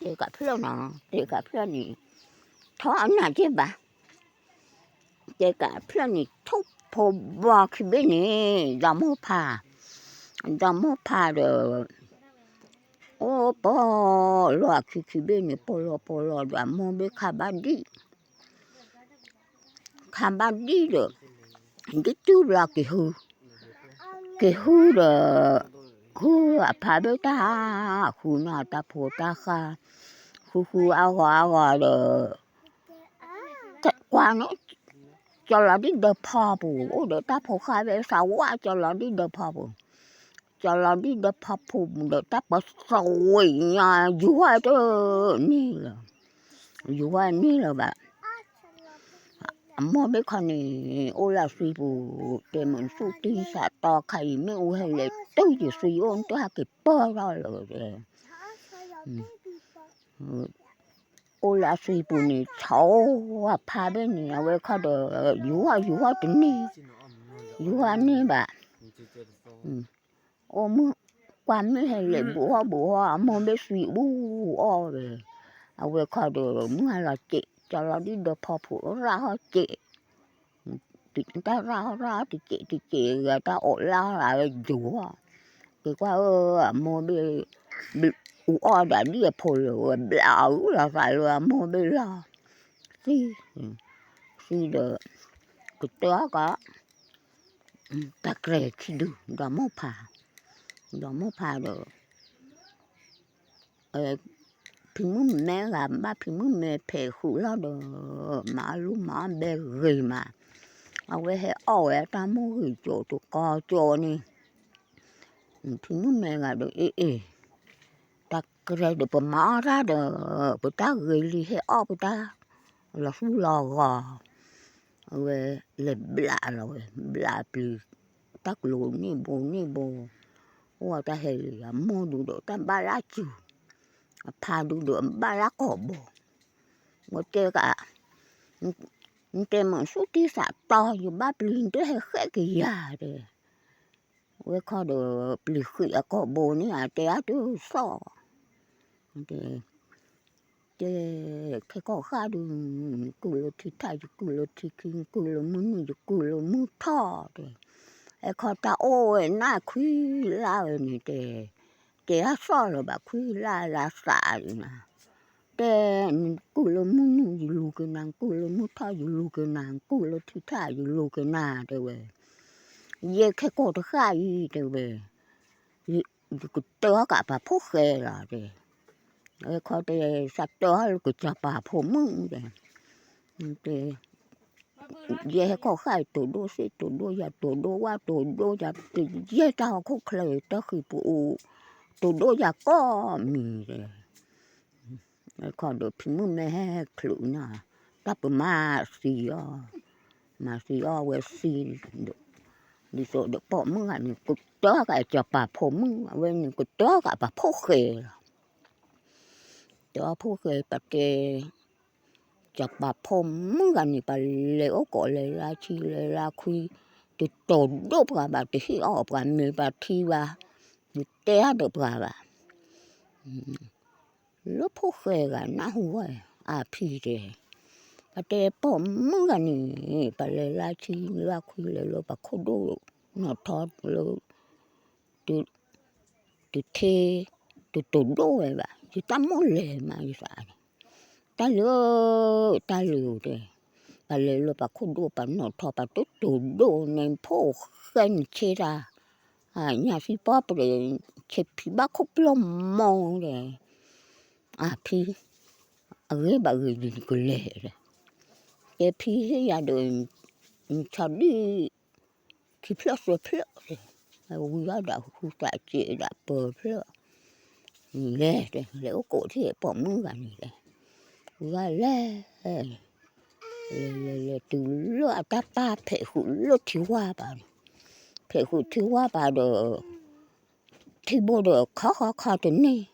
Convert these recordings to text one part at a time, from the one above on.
တဲကးဖျၢၣ်နီၤ, တဲကးဖျၢၣ်န့ၣ် ထီၣ်အနၢ်က့ဘၣ်, တဲကးဖျၢၣ်န့ၣ် ထီၣ်ဖိဘီခံဘ့ၣ်န့ၣ် ဒီမိၢ်ဖး, ဒီမိၢ်ဖးဒီး အိၣ်ပီလီၤအခံခံဘ့ၣ်န့ၣ် ပီလီၤပီလီၤဒီး အမိၢ်ဘ့ၣ်ခါဘၣ်ဒံၣ် ခါဘၣ်ဒံၣ်ဒီး ဒ်တုၤဘျီက့ၤဟု, က့ၤဟုဒီး ဟုအဖါဘ့ၣ်တၢ်, ဃုနီၤတၢ်ဖိတၢ်ဃါ, ဃုဃုအါဂီၤအါဂီၤဒီး ကွၢ်န့ၣ် ကၠီလီၤဒံၣ်ဒၢဖီပူၤ အိၣ်ဒီးတၢ်ဖိဃၢ်ဘ့ၣ်သးဝး ကၠီလီၤဒံၣ်ဒၢဖီပူၤ, ကၠီလီၤဒံၣ်ဒၢဖီပူၤဒီး တၢ်ပသဝ့ၤညါ ယူၤဝဲတန့ၢ်လၢၤ, ယူၤဝဲန့ၢ်လၢၤဘၣ်. အမိၢ်ဘ့ၣ်ခီန့ၣ် အိၣ်လၢအသွံပူၤ, တဲမုၢ်သူၣ်တံၢ်သးတီခါအံၤ မ့ၣ်အူဟဲလဲၤတုၤယသွံအိၣ် နတဟဲက့ၤပၢၢ်ထီၣ်လၢၤတဲ အိၣ်လၢအသွံပူၤန့ၣ် ဆိအဖါဘ့ၣ်န့ၣ် အဝဲခီဒီး ယူၤဟီၣ်ယူၤဟီၣ်တန့ၢ်, ယူၤဟီၣ်န့ၢ်ဘၣ်, အိၣ်မုၢ်ကွၢ်မ့ၢ်ဟဲလဲၤဘူးဟီၣ်ဘူးဟီၣ် အမိၢ်ဘ့ၣ်သွံအူအီၣ်ဝဲ, အဝဲခီဒီး မုၢ်ဟါလီၤစဲး ကၠီလီၤဒံၣ်ဒၢဖီပူၤ ရၣ်ဟီၣ်စဲး တၢ်ရၣ်ဟီၣ်ရၣ်ဟီၣ်တစဲးတစဲးဂၤ တၢ်အိးလၢ်လၢဝဲယိၤဟီၣ်, က့ၤကွၢ်ဧၢ အမိၢ်ဘ့ၣ် အူအီၣ်ဒၣ်ဒ်အဖိလၢာ်ဝဲ ဘျးအူလီၤသးလၢအမိၢ်ဘ့ၣ်လီၤ, သံ, သံဒီး ကတၢၢ်ကီး တၢ်ကြဲၤခံဒု ဒီမိၢ်ဖး, ဒီမိၢ်ဖးဒီး ဖံမုၣ်မဲဂၤ ဘၣ်ဖံမုၣ်မဲဖဲးဃုာ်လီၤဒီး မၤအီၣ်လူမၤအီၣ်ဘဲဂ့ၤမး, အဝဲဟဲအီၣ်ဝဲတၢ်မိၢ်ဂ့ၤကၠိတကီကၠိန့ၣ်, ဖံမုၣ်မဲဂၤဒီး အ့ၣ်အ့ၣ်, တၢ်ကြဲၤဒီးပမၤအီၣ်တၢ်ဒီး ပတၢ်ဂ့ၤလံ ဟဲအီၣ်ပတၢ် လီၤသူၣ်လီၤဂီၤ, အဝဲလဲၤဘျးလီၤဝဲ ဘျးပျံၤ တၢ်ကျိၤန့ၣ်ဘိန့ၣ်ဘိ, အိၣ်ဝဲတၢ်ဟဲလံ အမိၢ်ဒုးဒီးတၢ်ဘၣ်လၢစူၤ, အဖါဒုးဒီးဘၣ်လၢကိာ်ဘိ, ဝဲတဲကး နတဲမုၢ်သူၣ်တံၢ်သးတီ ယဘၣ်ပျံၤ နတဟဲဃဲက့ၤယၤတဲ, ဝဲခီဒီး ပျံၤဃံးအကိာ်ဘိန့ၣ် အတဲအါတသီၣ်, တဲ ခဲကီၢ်ဃၢ်ဒုး နကုၢ်လၢထံထၣ် ယကုၢ်လၢထံခံ နကုၢ်လၢမုၢ်နုာ် ယကုၢ်လၢမုၢ်ထီၣ်တဲ, ဟဲခီတၢ်အိၣ်ဝဲနၢ်ခွံလါဝဲန့ၣ်တဲ, တဲအါသီၣ်လၢၤဘၣ် ခွံလါလါသးဒုးနၤ, တဲ နကုၢ်လၢမုၢ်နုာ်ယလူၤက့ၤနၤ နကုၢ်လၢမုၢ်ထီၣ် ယလူၤက့ၤနၤ နကုၢ်လၢထံထၣ် ယလူၤက့ၤနၤတဲဝဲ, ယဲခဲကီၢ်တဃၢ်အံၤတဲဝဲ ယကတၢၢ်ကးပာ်ဖိၣ်ဃဲလီၤတဲ, ဝဲခီတဲ သးတၢၢ်လၢကစီၤပၤဖိမုၣ်တဲ, တဲ ယဲဟဲကီၢ်ဃၢ်အံၤ တိၤဒိၣ်သ့ၣ်တိၤဒိၣ်ယၤ တိၤဒိၣ်ဝၣ်တိၤဒိၣ်ယၤ ယဲတၢ်ဟီၣ်ခိၣ်ချၢအံၤ တၢ်ဃံၤပူၤအူ တိၤဒိၣ်ယၤကိးမံၤတဲ ခီဒီးဖံမုၣ်မဲဟဲချုးနၤ, တၢ်ပမၤသံအီၤ, မၤသံအီၤဝဲသံ, ဒ်သိးဒီးပိာ်မုၣ်ဂၤန့ၣ် ကတၢၢ်ကးစီၤပၤဖိမုၣ် အဝဲန့ၣ်ကတၢၢ်ကးပာ်ဖိၣ်ဃဲလီၤ, တၢၢ်ဖိၣ်ဃဲပတဲ, စီၤပၤဖိမုၣ်ဂၤန့ၣ် ပလဲၤအိၣ်ကိးလဲၤလၢဆံလဲၤလၢခွံ, တတိၤဒိၣ်ပှၤဘၣ် တဟ့ၣ်အီၣ်ပှၤမ့ၤပှၤထံဘၣ်, တတဲအါဒီးပှၤဘၣ် လၢဖိၣ်ဃဲဂၤနၢ်ဟူဝဲ, အဖံတဲ, ပတဲပိာ်မုၣ်ဂၤန့ၣ် ပလဲၤလၢဆံလၢခွံလဲၤလၢပှၤခိၣ်ဒိၣ်နီၣ်ထီလၢ, တ, တထ့, တတိၤဒိၣ်ဝဲဘၣ် ယတၢ်မိၣ်လဲၤမးယသးန့ၣ်, တၢ်လၢ, တၢ်လၢတဲ, ပလဲၤလၢပှၤခိၣ်ဒိၣ်ပှၤနီၣ်ထီ ပှၤတတိၤဒိၣ်န့ၣ် ဖိၣ်ဃဲန့ၣ်ဆ့တၢ် ညၣ်သံပီၣ်ပှဲၤ ဆဲးဖံးဘၣ်ခိၣ်ပျီမီၤဒီး, အဖံ, အဂ့ၢ်ဘၣ်ဂ့ၢ်ဒ်နကလဲၤဒီး, ကဲဖံဟ့ၣ်ယၤဒီး, နဆီဒံၣ်, ခံဖျၢၣ်သၢဖျၢၣ်, ဝံၤအီၣ်ဒၣ်ဃုသးစဲးဒၣ်ပၢၤဖျၢၣ်, လဲၤတဲ လဲၤအိၣ်ကိးထံၣ်ပိာ်မုၣ်ဂၤန့ၣ်လဲၤ, ဝံၤအီၣ်လဲၤ လဲၤလဲၤလဲၤတုၤလၢအတၢ်ပၢ်ဖဲးဃုာ်လၢထံဝါပၤန့ၣ်, ဖဲးဃုာ်ထံဝါပၤဒီး, ထံဘိဒီးခီဃီခီတန့ၢ်,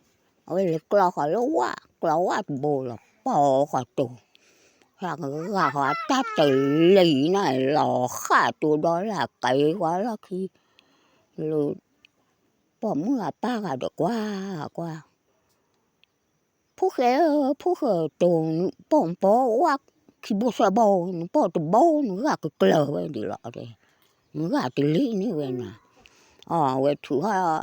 အဝဲလဲၤကျီဃီလၢဝၣ် ကျီဝၣ်တဘိလီၤ ပိာ်ဃီတိၤ, ဟးဂာ်ဃီတၢ်တလံၤန့ၣ် လီၤဃၣ်တိၤဒီလၢကဲဝါလီၢ်ခံ, လၢ, ပိာ်မုၣ်အပၢ်ဂၤဒီးကွၢ်, ကွၢ် ဖိၣ်ဃဲဧၢ, ဖိၣ်ဃဲ တိၤနပိာ်ပိာ်ဝဲ ခံဘိသၢဘိ နပိာ်တဘိ နဂာ်ကကျၢၤဝဲဒ်လီၤ, နဂာ်တလံန့ၣ်ဝဲနၤ, အဝဲထုးဟီၣ်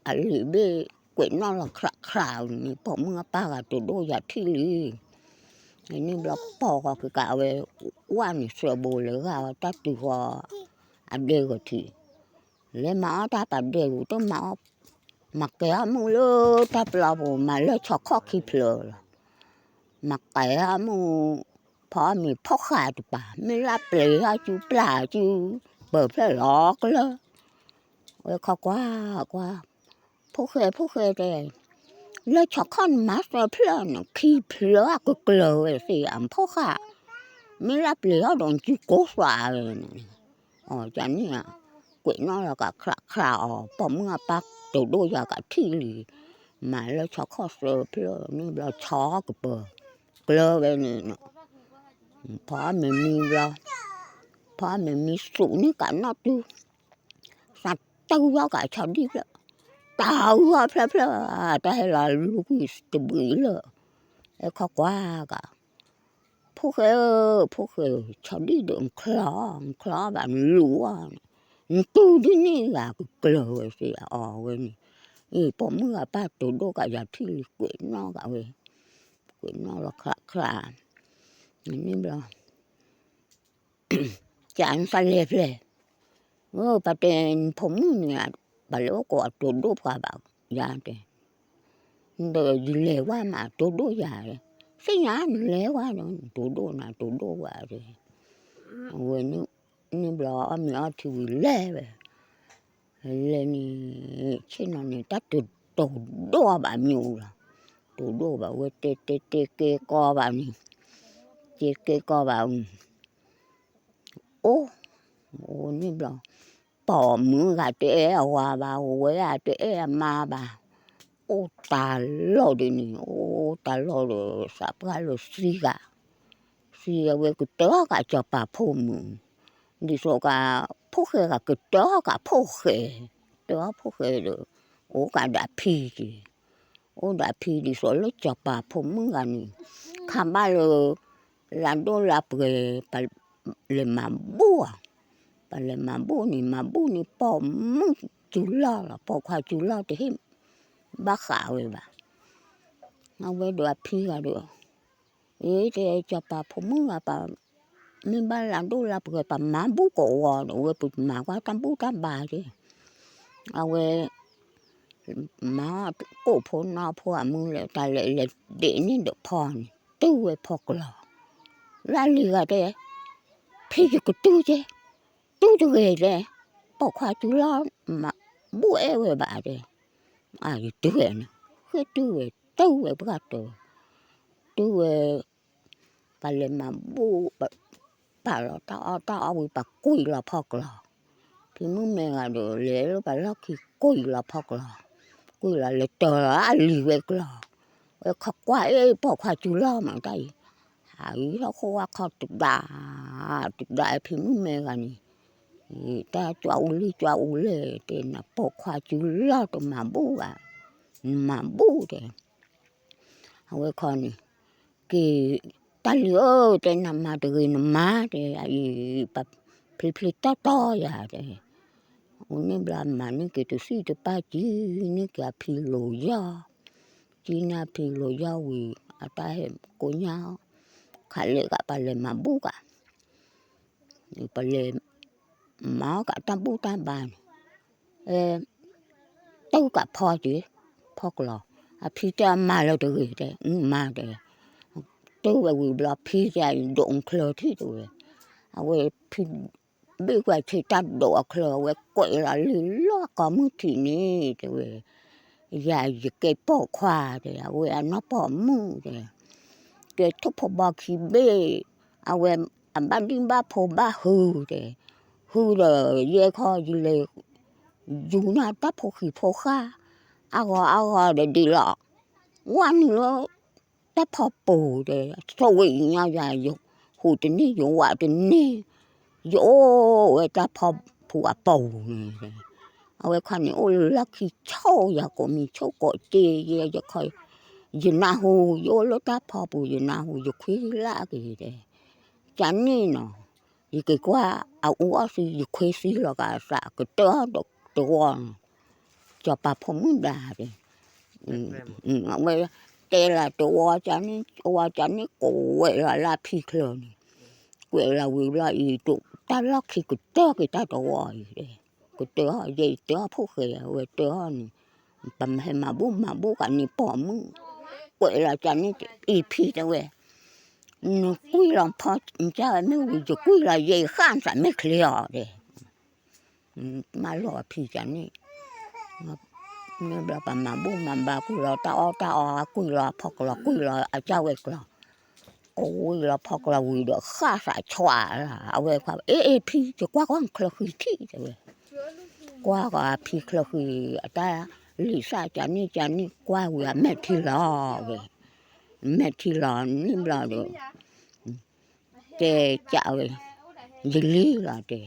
အလံာ်ဘ့ၣ် ကွဲးနီၣ်လီၤခရးခရးန့ၣ် ပိာ်မုၣ်အပၢ်ဂၤ တိၤဒိၣ်ယၤထံၣ်လံ, န့ၣ်ဘျီပိာ်ဃီကကးဝဲ ဝဲန့ၣ်သၢဘိ လဲၤဂာ်အီၤတၢ်တုၤဃီ အဒဲကထံး, လဲၤမၤအီၣ်တၢ်ပာ်ဒဲးပူၤ တမၤအီၣ်, မၤကဲအီၣ်မုၢ်လၢတၢ်ပျီပူၤ မၤလၢဆီခီၣ်ခံဖျၢၣ်လီၤ, မၤကဲအီၣ်မုၢ်, ဖီအီၣ်မ့ၤဖီၣ်ဃာ်တပၤ မ့ၢ်လၢပျံၤအီၣ်စုပျၢ်စု ပၢၤဖျၢၣ်လီၤကျၢၢ်, ဝဲခီကွၢ်ကွၢ်, ဖိၣ်ဃဲဖိၣ်ဃဲတဲ, လၢဆီခီၣ်နမၤသၢဖျၢၣ်န့ၣ် ခံဖျၢၣ်အကကျၢၤဝဲသ့ၣ် အဖီၣ်ဃာ်, မ့ၢ်လၢပျံၤအီၣ်ဒီးစုကိးသွးဝဲန့ၣ်, အန့ၣ်, ကွဲးနီၣ်လီၤကခရးခရးအီၤ ပိာ်မုၣ်အပၢ် တိၤဒိၣ်ယၤကထံၣ်လံ, မၤလၢဆီခီၣ်သၢဖျၢၣ်န့ၣ်ဘျီဆီကပၢၤ, ကျၢၤဝဲန့ၣ်, ဖီအီၣ်မ့ၤမံဘျီ, ဖီအီၣ်မ့ၤမံသူးန့ၢ်ကးနီၣ်တုၤ သးတၢ်ဝံၤအီၣ်ကးဆီဒံၣ်ဖျၢၣ်, တၢ်ဝံၤအီၣ်ဖျၢၣ်ဖျၢၣ်, တၢ်ဟဲလီၤလူကွံာ်တဘှံးလၢ, ဟဲခီကွၢ်ကး, ဖိၣ်ဃဲဧၢ, ဖိၣ်ဃဲ, ဆီဒံၣ်ဒီးနချီ, နချီဘၣ်နလူၤအီၤ, နတူၢ်ဒ်န့ၣ်ဂၤကကျၢၤဝဲသ့ၣ်အီၤဝဲန့ၣ်, အ့ၣ် ပိာ်မုၣ်ဂၤပၢ် တိၤဒိၣ်ကးယၤထံၣ်လံ ကွဲးနီၣ်ကးဝဲ, ကွဲးနီၣ်လီၤခရးခရး, န့ၣ်ဘျီ ကနသးလဲၤဖျဲၣ်, ပှၤတဲနဖိမုၣ်န့ၣ်, ပှၤလဲၤအိၣ်ကိးအတိၤဒိၣ်ပှၤဘၣ်ယၤတဲ, ဒီးယလဲၤဝဲမးတိၤဒိၣ်ယၤ, သ့ၣ်ညါနလဲၤဝဲဒီး တိၤဒိၣ်နၤတိၤဒိၣ်ဝဲတဲ, အဝဲန့ၣ်ဘျီအီၣ်မ့ၤအီထံဝံၤလဲၤဝဲ, လဲၤန့ၣ်, ဆ့ၣ်နီၤန့ၣ် တၢ်တတိၤဒိၣ်ဘၣ်မ့ၢ်လီၤ, တိၤဒိၣ်ဘၣ်ဝဲတဲတဲတဲကဲကီဘၣ်န့ၣ်, တဲကဲကီဘၣ် အိၣ်, အိၣ်န့ၣ်ဘျီ, ပိာ်မုၣ်ဂၤတအဲၣ်အဝၤဘၣ် ဝဲဂၤတအဲၣ်အမါဘၣ်, အိၣ်တၢ်လီၢ်ဒ်န့ၣ် အိၣ်တၢ်လီၢ်ဒီးသးပှၢ်လၢသံဂၤ, သံအဝဲကတၢၢ်ကးစီၤပၤဖိမုၣ်, ဒ်သိးကး, ဖိၣ်ဃဲဂၤကတၢၢ်ကးဖိၣ်ဃဲ, တၢၢ်ဖိၣ်ဃဲဒီး, အိၣ်ကးဒၣ်ဖံက့ၤ, အိၣ်ဒၣ်ဖံဒ်သိးလၢစီၤပၤဖိမုၣ်ဂၤန့ၣ်, ခါဘၣ်လၢ, လါဒိၣ်လါပှဲၤ, ပလဲၤမၤဘူၣ်အီၤ, ပလဲၤမၤဘူၣ်န့ၣ် မၤဘူၣ်န့ၣ် ပိာ်မုၣ်စုလီၢ်လီၤ ပိာ်ခွါစုလီၢ်တဟ့ၣ်, ဘၣ်ဃးဝဲဘၣ်, အဝဲဒီးအဖံဂၤဒီး, အ့ၣ် တဲစီၤပၤဖိမုၣ်ဂၤပၤ, မ့ၢ်ဘၣ်လါဒိၣ်လါပှဲၤ ပမၤဘူၣ်ကဝီၤဒီး အဝဲပမၤကွၢ်တၢ်ဘူၣ်တၢ်ဘါက့ၤ, အဝဲ မၤကိၣ်ဖိနီၢ်ဖိအမုၢ်လဲၣ် တၢ်လဲၤလဲၤဒ့းန့ၢ်ဒီးဖီန့ၣ် တုၤဝဲဖီကျီ, လၢလံၤဂၤတဲ, ဖံယကတုၤက့ၤ, တုၤတဂ့ၤတဲ, ပိာ်ခွါစုလီၢ်, ဘူၣ်အဲၣ်ဝဲဘၣ်တဲ, အယတုၤဝဲန့ၣ်, ဃ့တုၤဝဲ, တုၤဝဲပှၢ်တၢၢ်, တုၤဝဲ ပလဲၤမၤဘူၣ်, ပာ်လီၤတၢ်အီၣ်တၢ်အီဝံၤ ပကွံာ်လီၤဖီကျီ, ဖံမုၣ်မဲဂၤဒီး လဲၤလၢပှၤလီၢ်ခံကွံာ်လီၤဖီကျီ, ကွံာ်လီၤလဲၤတၢၤလီၤအလံၤဝဲကျီ, ဝဲခီကွၢ်အ့ၣ်ပိာ်ခွါစုလီၢ်မးတၢ်အံၤ, ဟးဂံၤထီၣ်ခိၣ်ဝါခီတဒါ, တဒါဖံမုၣ်မဲဂၤန့ၣ်, တၢ်ကွၢ်အူလံကွၢ်အူလဲၣ် တဲနၤပိာ်ခွါစုလီၢ်တမၤဘူၣ်ဘၣ်, နမၤဘူၣ်တဲ အဝဲခီန့ၣ်, က့ၤ, တၢ်လံၤဧၢ တဲနမၤတဂ့ၤနမၤ တဲအံၤ, ပဖျ့ဖျ့တီတီယၤတဲ, အိၣ်န့ၣ်ဘျီမၤန့ၢ်က့ၤတသံၣ်တပၢ်ကံ, န့ၢ်က့ၤအဖံလိာ်ယီၢ်, ကံန့ၢ်အဖံလိာ်ယီၢ်ဝံၤ အတၢ်ဟဲကိညၢ်, ခးလဲၣ်ဂၤပလဲၤမၤဘူၣ်ဂၤ ပလဲၤ, မၤအီၣ်ကးတၢ်ဘူၣ်တၢ်ဘါန့ၣ်, တုၤကးဖီက့ၤ, ဖီကျီ, အဖံတဲအမၤလၢတဂ့ၤတဲ မၤတဲ, တုၤဝဲဝံၤဘျီဖံတဲအံၤဒိးနချၢထံၣ်တဝဲ, အဝဲဖံ, ဘ့ၣ်ကွၢ်ဆ့တၢ်ဒိးအချၢ အဝဲကွဲးလီၤလံလီၢ်ကိးမုၢ်ထံးန့ၣ်တဲဝဲ, ယၤယကဲပိာ်ခွါတဲ အဝဲအနီၢ်ပိာ်မုၣ်တဲ ကဲထိၣ်ဖိဘီခံဘ့ၣ်, အဝဲအဘၣ်ဒံၣ်ဘၣ်ဖိဘၣ်ဟုတဲ, ဟုဒီးယဲခီယလဲၤ, ယူၤန့ၢ်တၢ်ဖိခံဖိဃၢ်, အဂီၤအဂီၤဒီးဒ်လီၤ, ဝဲနုာ်လၢ, တၢ်ဖီပူၤတဲ, ဆိၣ်ဝဲအံၤညါယၤ, ယဟူးတန့ၢ်ယဝးတန့ၢ်, ယအိၣ်ဝဲတၢ်ဖီပူၤအပူၤန့ၣ်, အဝဲခီန့ၣ်အိၣ်လၢလီၢ်ခံဆိၣ်ယၤကိးမံၤဆိၣ်ကိးစ့ယဲယခီ ယနၢ်ဟူ ယအိၣ်လၢတၢ်ဖီပူၤ ယနၢ်ဟူ ယခွံလၢ်က့ၤတဲ, ကန့ၣ်နီၤ, ယက့ၤကွၢ်အအူအီၣ်သံ ယခွံသံလီၤကးသး ကတၢၢ်တဝီနီၤ, စီၤပၤဖိမုၣ်ဒါတဲ, အဝဲတဲလီၤတဝီကန့ၣ် ဝီကန့ၣ် ကဝဲလီၤလၢဖံချၢန့ၣ်, ကွဲးလီၤဝံၤဘျီအံၤ တၢ်လီၢ်ခံကတၢၢ်က့ၤတၢ်တဝီအံၤ, ကတၢၢ်အီၣ် ယဲအံၤတၢၢ်အီၣ်ဖိၣ်ဃဲ အဝဲတၢၢ်အီၣ်န့ၣ်, ပမ့ၢ်မၤဘူၣ်မၤဘူၣ်ကန့ၣ်ပိာ်မုၣ်, ကွဲးလီၤကန့ၣ် အံၤဖံတဲဝဲ, နကွံာ်လီၤဖီကဝဲမ့ၢ်ဝံၤ ယကွံာ်လီၤယဲအံၤဃၣ်သးမ့ၢ်ချ့အီၤတဲ မၤလီၤအဖံကန့ၣ်, မ့ၢ်ဘျီပမၤဘူၣ်မၤဘါကွံာ်လီၤတၢ်အီၣ်တၢ်အီ ကွံာ်လီၤဖီကျီ ကွံာ်လီၤအကဝဲကျီ, ကွံာ်လီၤဖီကျီဝံၤဒီးဃၣ်သးဆွးလီၤ အဝဲခွါ အ့ အ့ ဖံ ယကွၢ်ကွၢ်နချၢဃံထံၣ်တဲဝဲ, ကွၢ်ကွၢ်ဖံချၢဃံ အတၢ်လံာ်သၣ်ကန့ၣ်ကန့ၣ် ကွၢ်ဝံၤအမဲာ်ထံလီၤဝဲ, မဲာ်ထံလီၤန့ၣ်ဘျီဒီး တဲကးဝဲ, ယလံလီၤတဲ,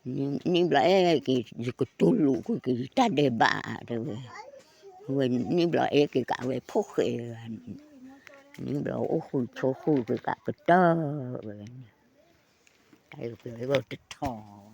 န့ၣ်ဘျီ အဲၣ်က့ၤ ယကတူၢ်လိာ်ကွံာ်က့ၤယတၢ်ဒဲးဘးတဲဝဲ, ဝဲန့ၣ်ဘျီ အဲၣ်က့ၤကးဝဲဖိၣ်ဃဲ, န့ၣ်ဘျီအိၣ်ဃုာ်ဆိးဃုာ်က့ၤကးကတၢၢ်, ဝဲတထီၣ်